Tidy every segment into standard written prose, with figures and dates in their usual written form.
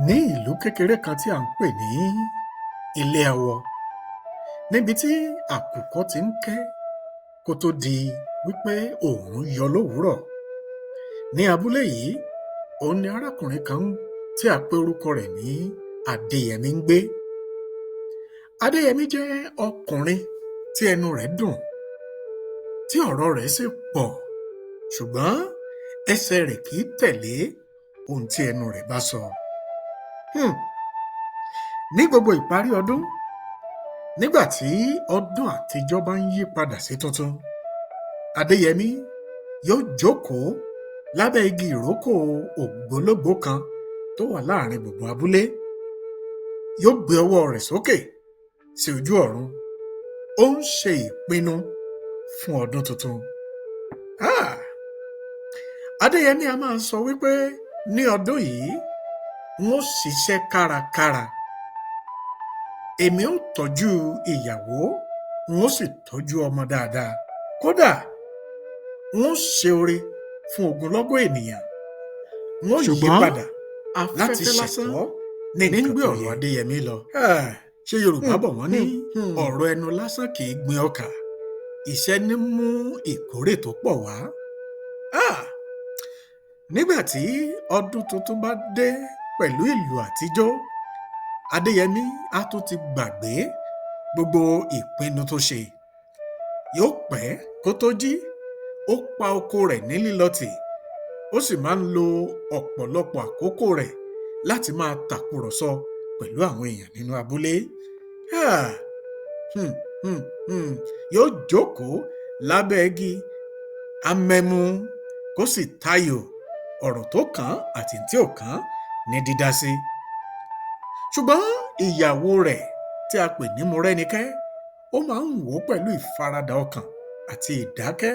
Ní ìlú kékeré kan tí à ń pè ní Ilé Awọ, níbi tí àkùkọ ti ń ké kó tó di wípé òòrùn yọ lówùúrọ̀. Ní abúlé yìí, òhun ni arákùnrin kan tí a pe orúkọ rẹ̀ ní Adéyẹmí ń gbé. Adéyẹmí jẹ́ ọkùnrin tí ẹnu rẹ̀ dùn, tí ọ̀rọ̀ rẹ̀ sì pọ̀, ṣùgbọ́n ẹsẹ̀ rẹ̀ kìí tẹ̀lé ohun tí ẹnu rẹ̀ bá sọ. Ní gbogbo ìparí ọdún, nígbà tí ọdún àtijọ́ bá ń yí padà sí tuntun, Adéyẹmí yóò jókòó lábẹ́ igi ìrókò ògbólógbòó kan tó wà láàrin gbùngbùn abúlé. Yóò gbé ọwọ́ rẹ̀ sókè sí ojú ọ̀run, ó ń ṣe ìpinnu fún ọdún tuntun. Adéyẹmí a máa sọ wípé ní ọdún yìí, n ó ṣiṣẹ́ kárakára, èmi ó tọ́jú ìyàwó, n ó sì tọ́jú ọmọ dáadáa. Kódà, n ó ṣe oore fún ogunlọ́gọ̀ ènìyàn. N ó yí Ṣùgbọ́n padà láti afẹ́fẹ́ lásán ṣẹ̀tọ́ ní ní ń nǹkan gbé tó ọ̀rọ̀ yẹ. Adéyẹmí lọ. Ṣé Yorùbá bọ̀ wọ́n ní ọ̀rọ̀ ẹnu lásán kìí gbin ọkà, iṣẹ́ ní ń mú ìkórè tó pọ̀ wá. Nígbà tí ọdún tuntun bá dé pẹ̀lú ìlù àtijó, Adéyẹmí á tún ti gbàgbé gbogbo ìpinnu tó ṣe. Yóò pẹ́ kó tó jí, ó pa oko rẹ̀ ní lílọtì, ó sì máa ń lo ọ̀pọ̀lọpọ̀ àkókò rẹ̀ láti máa tàkùrọ̀sọ pẹ̀lú àwọn èèyàn nínú abúlé. Yóò jókòó lábẹ́ igi amẹmu kó sì tayò ọ̀rọ̀ tó kàn án àti tí ò kàn án ní dídá sí. Ṣùgbọ́n ìyàwó rẹ̀ tí a pè ní Mọ́rẹ́nikẹ́, ó máa ń wò ó pẹ̀lú ìfaradà ọkàn àti ìdákẹ́.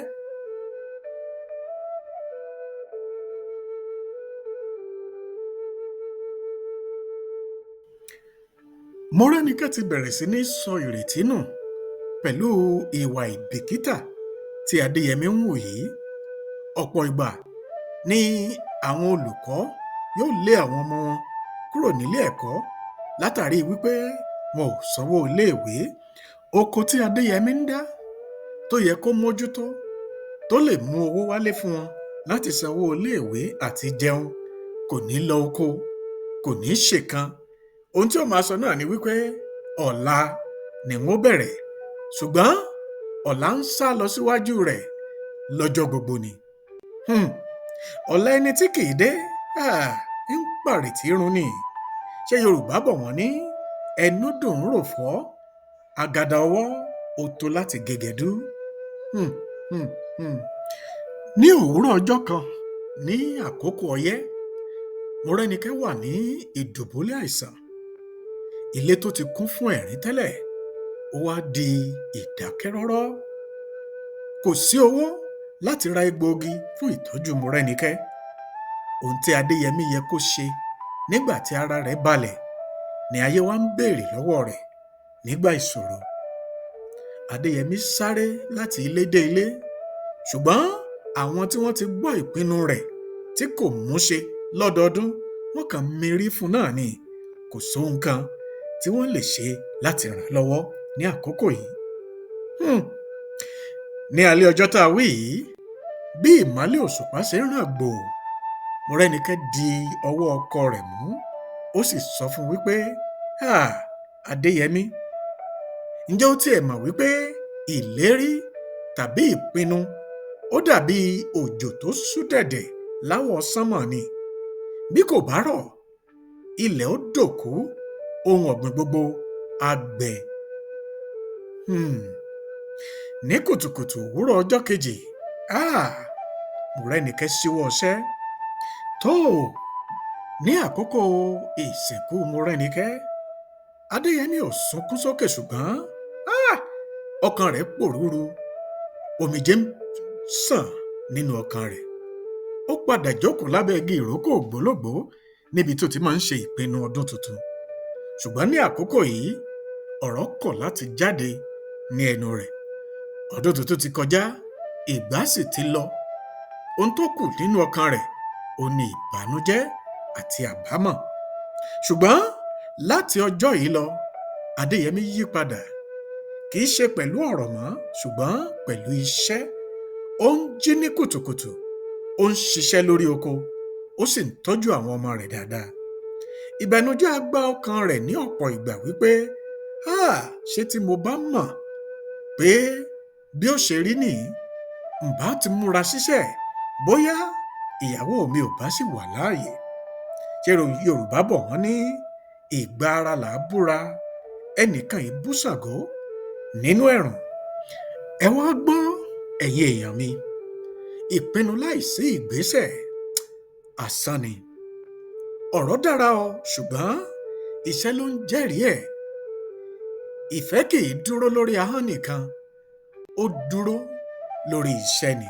Mọ́rẹ́nikẹ́ ti bẹ̀rẹ̀ sí ní sọ ìrètí nù pẹ̀lú ìwà ìbìkítà tí Adéyẹmí ń hù yìí. Ọ̀pọ̀ ìgbà ni àwọn olùkọ́ yóò lé àwọn ọmọ wọn kúrò nílé ẹ̀kọ́ látàrí wípé wọn ò sanwó iléèwé. Oko tí Adéyẹmí ń dá tó yẹ kó mójútó tó lè mú owó wálé fún wọn láti sanwó iléèwé àti jẹun, kò ní lọ oko, kò ní ṣèkan. Ohun tí ó máa sọ náà ni wípé ọ̀la ni wọ́n bẹ̀rẹ̀, ṣùgbọ́n ọ̀la ń sá lọ síwájú rẹ̀ lọ́jọ́ gbogbo ni. Ọ̀la ẹni tí kìí dé, ń pàrètí run ni. Ṣé Yorùbá bọ̀ wọ́n ní ẹnu dùn ún rò fọ́, àgàdà ọwọ́ ó tó láti gẹgẹdú. Ní òwúrọ̀ ọjọ́ kan ní àkókò ọyẹ́, Mọ́rẹ́nikẹ́ wà ní ìdùbúlẹ̀ àìsàn. Ilé tó ti kún fún ẹ̀rín tẹ́lẹ̀, ó wá di ìdákẹ́rọ́rọ́. Kò sí owó láti ra egbòogi fún ìtọ́jú Mọ́rẹ́nikẹ́. Ohun tí Adéyẹmí yẹ kó ṣe nígbà tí ara rẹ̀ balẹ̀ ni ayé wá ń béèrè lọ́wọ́ rẹ̀ nígbà ìṣòro. Adéyẹmí sáré láti ilé dé ilé, ṣùgbọ́n àwọn tí wọ́n ti gbọ́ ìpinnu rẹ̀ tí kò mú ṣe lọ́dọọdún, wọ́n kàn mirí fún náà ni. Kò sóhun kan tí wọ́n lè ṣe láti ràn án lọ́wọ́ ní àkókò yìí. Ní alẹ́ ọjọ́ tá a wí yìí, bí ìmọ́lẹ̀ òṣùpá ṣe ń ràn gbòò, Mọ́rẹ́nikẹ́ di ọwọ́ ọkọ rẹ̀ mú, ó sì sọ fún wípé, Adéyẹmí, ǹjẹ́ o tiẹ̀ mọ̀ wípé ìlérí tàbí ìpinnu ó dàbí òjò tó ṣú dẹ̀dẹ̀ láwọ̀ sánmọ̀ ni. Bí kò bá rọ̀, ilẹ̀ ó dòkú, ohun ọ̀gbìn gbogbo á gbẹ. Ní kùtùkùtù òwúrọ̀ ọjọ́ kejì, Mọ́rẹ́nikẹ́ ṣíwọ́ iṣẹ́. Tó ní àkókò ìsìnkú Mọ́rẹ́nikẹ́, Adéyẹmí ò sunkún sókè ṣùgbọ́n ọkàn rẹ̀ pòrúru, omijé ń sàn nínú ọkàn rẹ̀. Ó padà jókòó lábẹ́ igi ìrókò ògbólógbòó níbi tó ti máa ń ṣe ìpinnu ọdún tuntun. Ṣùgbọ́n ní àkókò yìí, ọ̀rọ̀ kọ̀ láti jáde ní ẹnu rẹ̀. Ọdún tuntun ti kọjá, ìgbà sì ti lọ. Ohun tó kù nínú ọkàn rẹ̀ ò ní ìbànújẹ́ àti àbámọ̀. Ṣùgbọ́n láti ọjọ́ yìí lọ, Adéyẹmí yí padà. Kì í ṣe pẹ̀lú ọ̀rọ̀ mọ́, ṣùgbọ́n pẹ̀lú iṣẹ́. Ó ń jí ní kùtùkùtù, ó ń ṣiṣẹ́ lórí oko, ó sì ń tọ́jú àwọn ọmọ rẹ̀ dáadáa. Ìbànújẹ́ á gba ọkàn rẹ̀ ní ọ̀pọ̀ ìgbà wípé, háà, ṣé tí mo bá mọ̀ pé bí ó ṣe rí nìyí, ǹ bá ti múra síṣẹ́, bóyá ìyàwó mi ò bá sì wà láàyè. Ṣé Yorùbá bọ̀ wọ́n ní ìgbà ara là á búra, ẹnìkan ì bú Ṣàngó nínú ẹ̀rùn. Ẹ wá gbọ́, ẹ̀yin èèyàn mi, ìpinnu láìsí ìgbésẹ̀ asán ni. Ọ̀rọ̀ dára o, ṣùgbọ́n iṣẹ́ ló ń jẹ́rìí ẹ̀. Ìfẹ́ kì í dúró lórí ahọ́n nìkan, ó dúró lórí iṣẹ́ ni.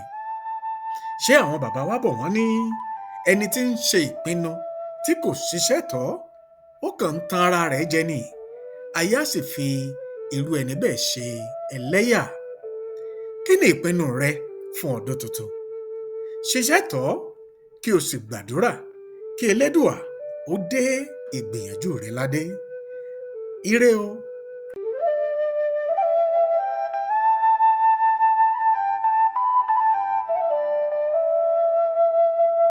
Ṣé àwọn bàbá wa bọ̀ wọ́n ní ẹni tí ń ṣe ìpinnu tí kò ṣiṣẹ́ tọ̀ ọ́, ó kàn ń tan ara rẹ̀ jẹ ni. Ayé á sì fi irú ẹni bẹ́ẹ̀ ṣe ẹlẹ́yà. Kí ni ìpinnu rẹ fún ọdún tuntun? Ṣiṣẹ́ tọ̀ ọ́ kí o sì gbàdúrà kí Elédùà ó dé ìgbìyànjú rẹ ládé. Ire o.